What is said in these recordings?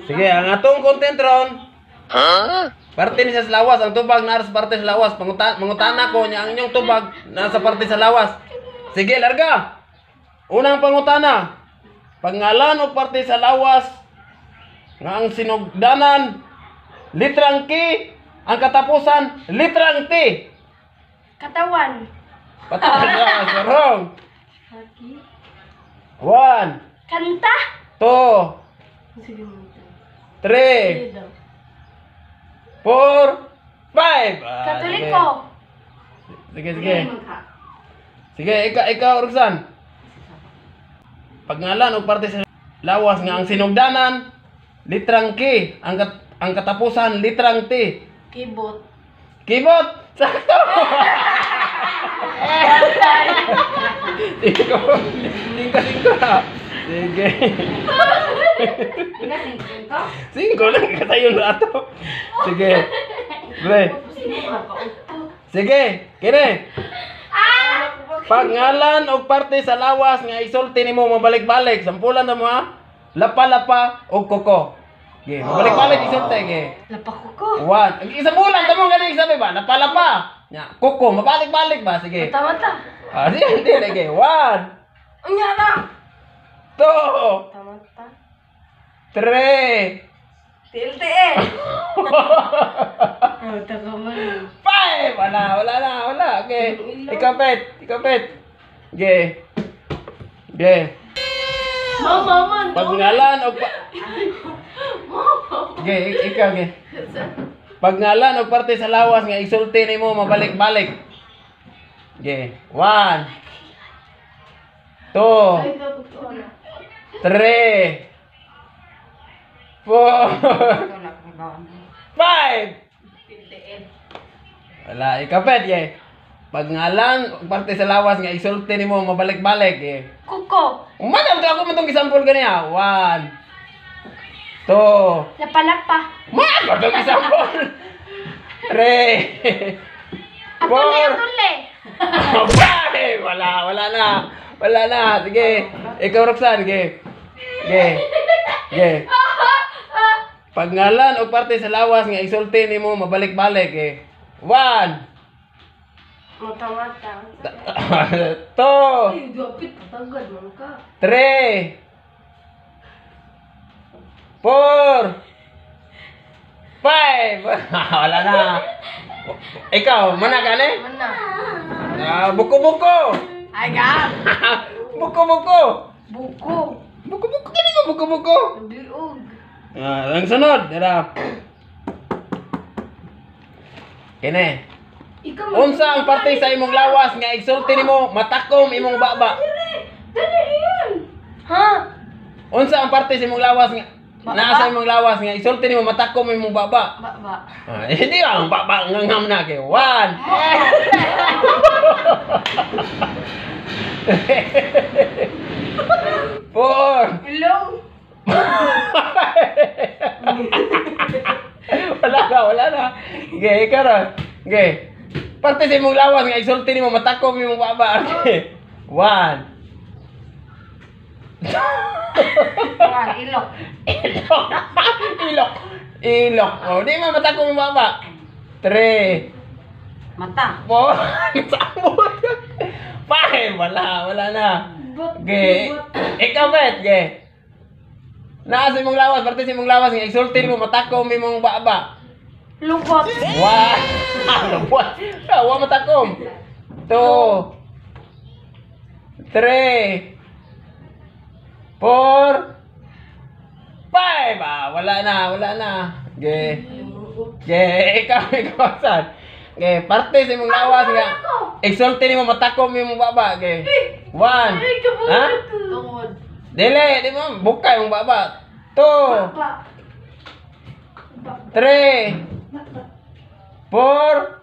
Sige, ang atong content ron. Parte ni sa lawas, ang tubag naa sa parte sa lawas. Mangutana ko nya ang inyong tubag nasa parte sa lawas. Sige, larga. Unang pangutana. Pangalan o parte sa lawas nga ang sinugdanan litrang K, ang katapusan litrang T. Katawan. Patay sa wrong. One, Kanta. two, three, four, five. Ah, Katoliko. Sige, sige. Sige, ikaw, Roxanne. Pagngalan og parte sa lawas nga ang sinugdanan, litrang K, ang katapusan, litrang T. Kibot. Kibot! Sakto! Cinco, cinco, cinco. Sige. Cinco lang katayon na ato. Sige. Bre. Sige, kini. Pangalan og parte sa lawas nga isulti nimo mabalik-balik. Sampulan na mo ha. Lapa-lapa og koko. Ge, mabalik-balik isulti ge. Lapako ko. One. Ang isang bulan tamo gani sabi ba? Lapa-lapa. Nya, koko mabalik-balik ba? Sige. Mata-mata. Ah, di, di, sige. One, Unya na. two, Mata-mata. three, Tiil-tiil. Mata ka man. five. Wala, wala na, wala. Okay. Ikaw, Pet. Ikaw, Pet. Okay. Okay. Mama man. Pagngalan og pa... Okay, ikaw, okay. Pagngalan og parte sa lawas nga isulti nimo mabalik-balik. Okay. One, two, three, four, five. Wala, ikaw, Pet, okay. Pagngalan og parte sa lawas nga isulti nimo mabalik-balik, eh. Kuko. Umana to ako man tong gisampol ganiya. One, two, Lapa-lapa. Man, itong gisampol. Three, Atole, four, atole. five. Wala, wala na. Wala na. Sige. Ikaw, Roxanne. Sige. Sige. Sige. Pagngalan og parte sa lawas nga isulti nimo mabalik-balik eh. One, Mata-mata. two, Ay, dapit. Patagad man ka. three, four, five. Wala na. Ikaw, mana ka ni? Mana? Ah, buko-buko. Ay, ga. Buko-buko. Buko. Buko-buko kani mo buko-buko. Bilog. Ah, ang sunod, dira. Kene. Ikaw Unsa ang parte sa imong lawas nga igsulti nimo matakom imong baba? Dali yun. Ha? Unsa ang parte sa imong lawas nga Baba? naa sa imong lawas nga isulti nimo matakom imong baba? Ba-ba. Ah, hindi ang baba nga ngam na kay. One. Four. Ilong. Wala na, wala na. Okay, ikaw ra. Okay. Parte sa imong lawas nga isulti nimo matakom imong baba. Okay. One. One, ilok. Ilok. Ilok. Ilok. Oh, di man matakom imong baba. Three. Mata. Four. Sabot. Five. Wala, wala na. Okay. Ikaw, Bet. Okay. Naa sa imong lawas, parte sa imong lawas nga isulti nimo matakom imong baba. Lupot. One. Lupot. Wa matakom. Two. Three. Four. Five. Ah, wala na, wala na. Okay. Okay, ikaw, ikaw, saan? Okay, parte sa imong lawas nga. Isulti nimo matakom imong baba. Okay. One. Ha? Tungod. Dili, di mo buka imong baba. Two. Ba. Three. Four.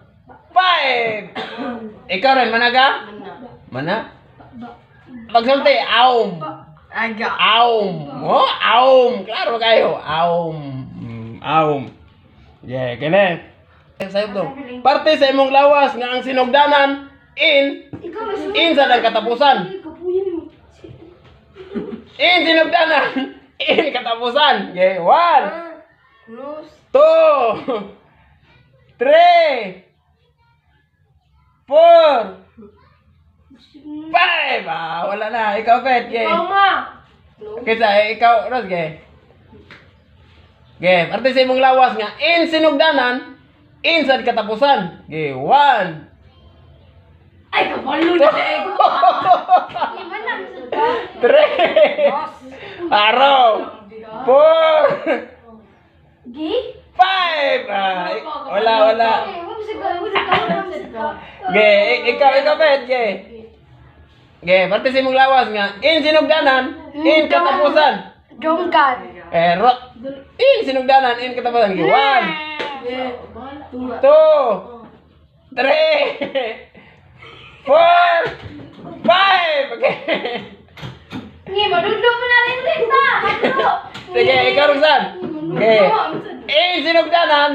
Five. Ikaw rin, managa? Mana. Mana? Pagsulti, aum. Aga. Aum. Oh, aum. Klaro kayo. Aum. Aum. Yeah, kene. Sayo to. Parte sa imong lawas nga ang sinugdanan in sa dang katapusan. In sinugdanan. In katapusan. Okay, one, Nose. Two, three, four, five. Ah, wala na. Ikaw, Pet. Okay. Ikaw ma. Nose. Kaysa, eh, ikaw, Ros, ge. Ge, parte sa imong lawas nga, in sinugdanan, in sad katapusan. Ge, one, Ay, kapalo na eh. Iba na sa three, Nose. araw, four, Gi? five. Ah, wala, wala. Eh, wag sa ka, wag sa ka, wag sa ka. Ge, ikaw, ikaw, Pet, ge. Ge, parte sa imong lawas nga, in sinugdanan, in katapusan. Dungkan. Eh, ro, in sinugdanan, in katapusan. Ge, one, Tunga. two, three, four, five. Okay. Ngi, madudlo mo na rin rin ta. Madudlo. Sige, ikaw, Roxanne. Okay. In sinugdanan,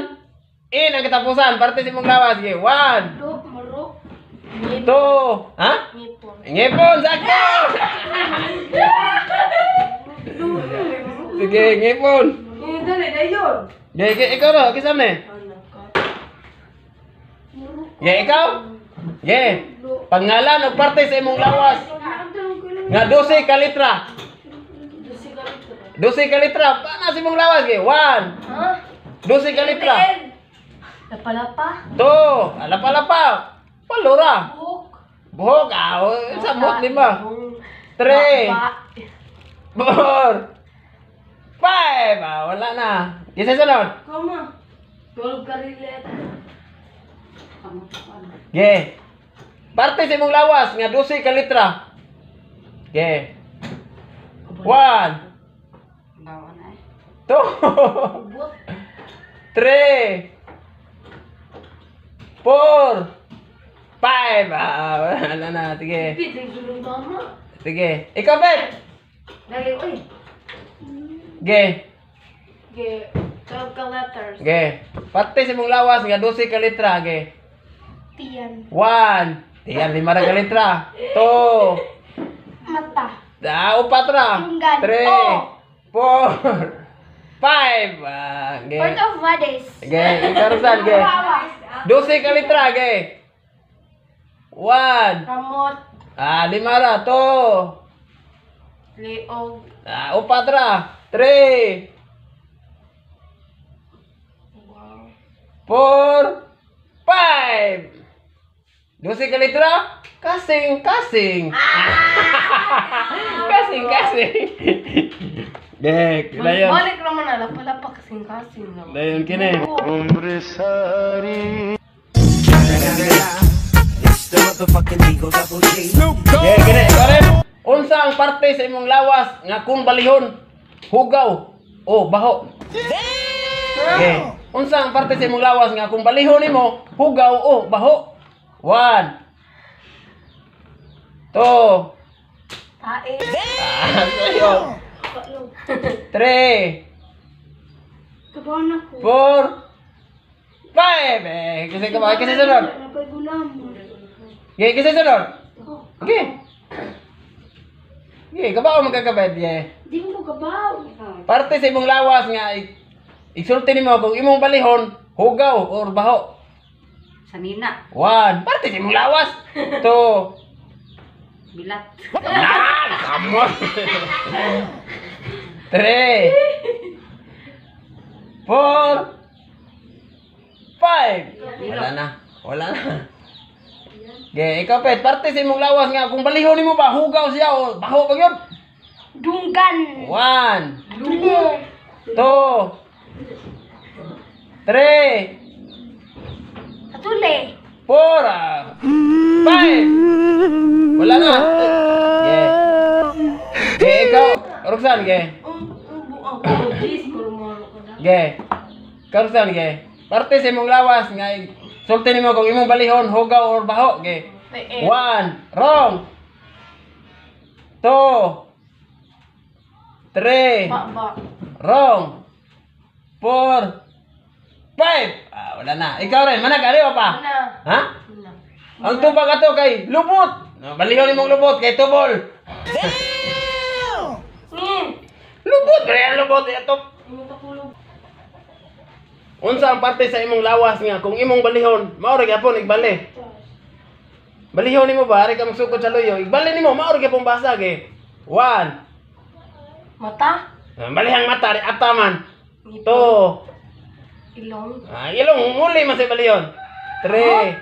in ang katapusan, parte sa imong lawas. Sige, one, Dok, marok. two, ha? Ngipon. Ngipon, sakto! Sige, ngipon. Eh, dali na yun. Sige, sige, ikaw ro, kisa ni. Anak ka. Sige, ikaw? Sige. Pangalan og parte sa imong lawas nga 12 ka litra. 12 ka litra. Paano sa imong lawas? Sige, one. Ha? 12 ka litra. Lapalapa. Two. Alapa-lapa. Palura. Buhok. Buhok. Ah, oh, samot lima. Three. Baba. Four. Five. Ah, wala na. Isa sunod. Kama. 12 ka rin letra. Ge. Parte sa imong lawas nga 12 ka litra. Ge. One, Bawa na eh. two, Ubot. three, four, five. Ah, wala na. Sige. Pit, yung sulong mama. Sige. Ikaw, Bet. Dali, uy. Ge. Ge, 12 ka letters. Ge. Parte sa imong lawas nga 12 ka litra. Ge. Tiyan. One. Tiyan, lima na ka litra. Two. Mata. Ah, upat ra. Tunggan. Three. Oh. Four. Five. Ah, ge. Part of bodies. Ge, ikaw, Roxanne, ge. 12 ka litra, ge. One. Kamot. Ah, lima ra. Two. Liog. Ah, upat ra. Three. Wow. Four. Five. 12 ka litra? Kasing, kasing. Kasing, kasing. Ge, dayon. Balik naman na, lapalapa kasing kasing naman. Dayon kini. It's the motherfucking Eagle Double G. Ge, kini. Kore. Unsa ang parte sa imong lawas nga kung balihon, hugaw o baho? Ge. Unsa ang parte sa imong lawas nga kung balihon nimo, hugaw o baho? One. Two. Tae. Ah, sayo. Three. Kabaw na ko. Four. Five. Eh, kasi ka ba? Kasi sunod. Napay gulam. Ge, kasi sunod. Ge. Ge, kabaw magkakabed, ge. Di mo ko kabaw. Parte sa imong lawas nga igsulti nimo kung imong balihon, hugaw or baho. Sanina. One. Parte sa imong lawas. Two. Bilat. Ah, come on. Three. Four. Five. Wala na. Wala na. Ge, ikaw, Pet, parte sa imong lawas nga kung balihon nimo ba hugaw siya o baho pa gyud. Dunggan. One, Dule. two, three, Atule. four, ah, five. Wala na. Ge. Ge, ikaw, Roxanne, ge. Ge. Ikaw, Roxanne, ge. Parte sa imong lawas nga sulti nimo kung imong balihon hugaw or baho, ge. One, wrong. Two, three, Ba, wrong. Four, five. Ah, wala na. Ikaw rin, manag, aliw pa. Ana. Ha? Ang tubag ato kay lubot. No, balihon imong lubot kay tubol. Ngin. Lubot, pre, ang lubot ito. Unsa ang parte sa imong lawas nga kung imong balihon, mao ra gyapon igbali. Balihon nimo ba, ari ka magsugod sa luyo, igbali nimo mao ra gyapon basag eh. One. Mata. Ah, balihang mata ri ataman. Ngipon. Two. Ilong. Ah, ilong muli man sa balihon. Three.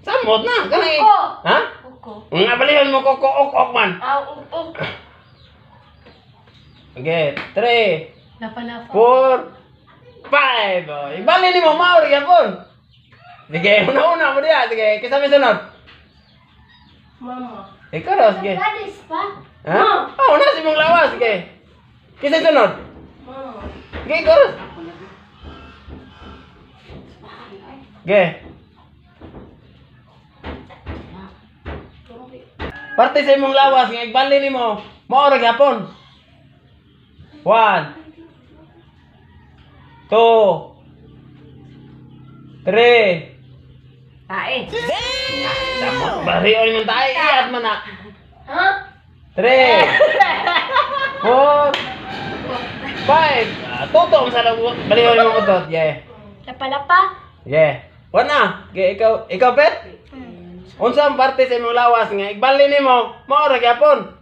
Samot na kanay. Kuko. Ha? Kuko. Nga balihon mo kuko ok ok man. Ah, ok. Okay, three, Lapa-lapa. four, five. Oh, ibali nimo mao ra gyapon. Sige, una-una mo diha. Sige, kinsa may sunod? Mama. Ikaw raw, sige. Gadis pa. Ha? Oh, una si mong lawas, sige. Kinsa sunod? Mama. Sige, ikaw raw. Sige. Parte sa imong lawas nga igbali nimo, mao ra gyapon. One. Two. Three. Tae. Damn! Barion man tayo, iyat man na. Ha? Three. Four. Five. Ah, tuto ang sa baliw yung utot. Yeah. Lapa-lapa. Yeah. Wala. Okay, ikaw, ikaw pet? Unsa ang parte sa imong lawas nga igbali nimo, mao ra gyapon.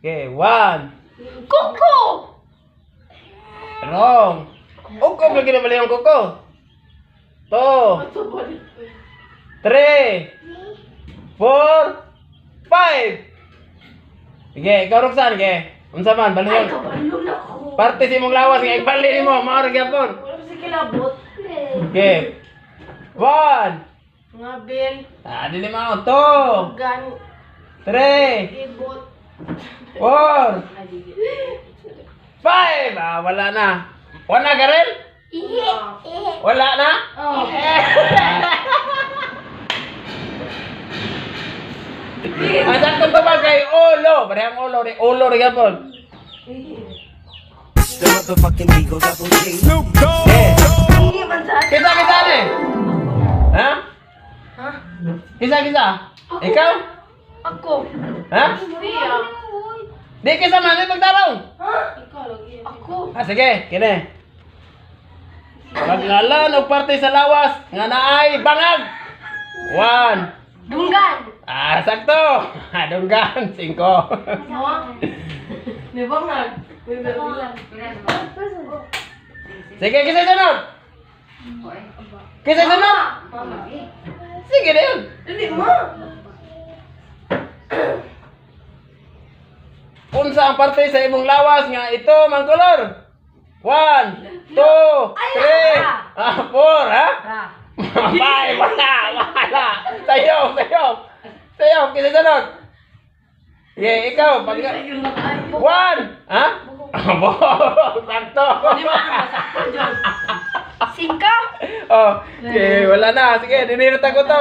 Okay, one. Kuko. Wrong. Ukob lagi na bali ang kuko. Two. Three. Four. Five. Sige, ikaw Roxanne, sige. Unsa man, Ay, balihon. kabalo na ko. Parte sa imong lawas nga igbali nimo, mao ra gyapon. Wala pa sa kilabot. Okay. One. Nga, Bill. Ah, dili mao. Two. Gan. Three. Ibot. Four. Five. Ah, wala na. Wala ka rin? Ihi. Ihi. Wala na? Oh. Ang saktong tubag kay ulo. Parehang ulo rin. Ulo rin gyapon. The motherfucking Eagle Double G. Yeah. Hindi man sa Kisa, kisa ni? Ha? Ha? Kisa, kisa? Ikaw? Ako. Ha? Siya. Di kisa man, may pagtarong. Ha? Ikaw lagi. Ako. Ah, sige, kini. Pagngalan og parte sa lawas nga naay bangag. One. Dunggan. Ah, sakto. Ah, dunggan, singko. Mo? May bangag. May bangag. Sige, kisa sunod. Kisa sunod. Mama. Sige na yun. Dali mo. Unsa ang parte sa imong lawas nga ito mang kolor? One, two, three, ah, four, ha? Ra. Five, wala, wala. Sayo, sayo. Sayo, kisa sunod. Sige, ikaw, pag... One! Ha? Buhok! Sakto! Di ba? Sakto dyan. Singko. Oh, okay, wala na. Sige, dinirita ko to.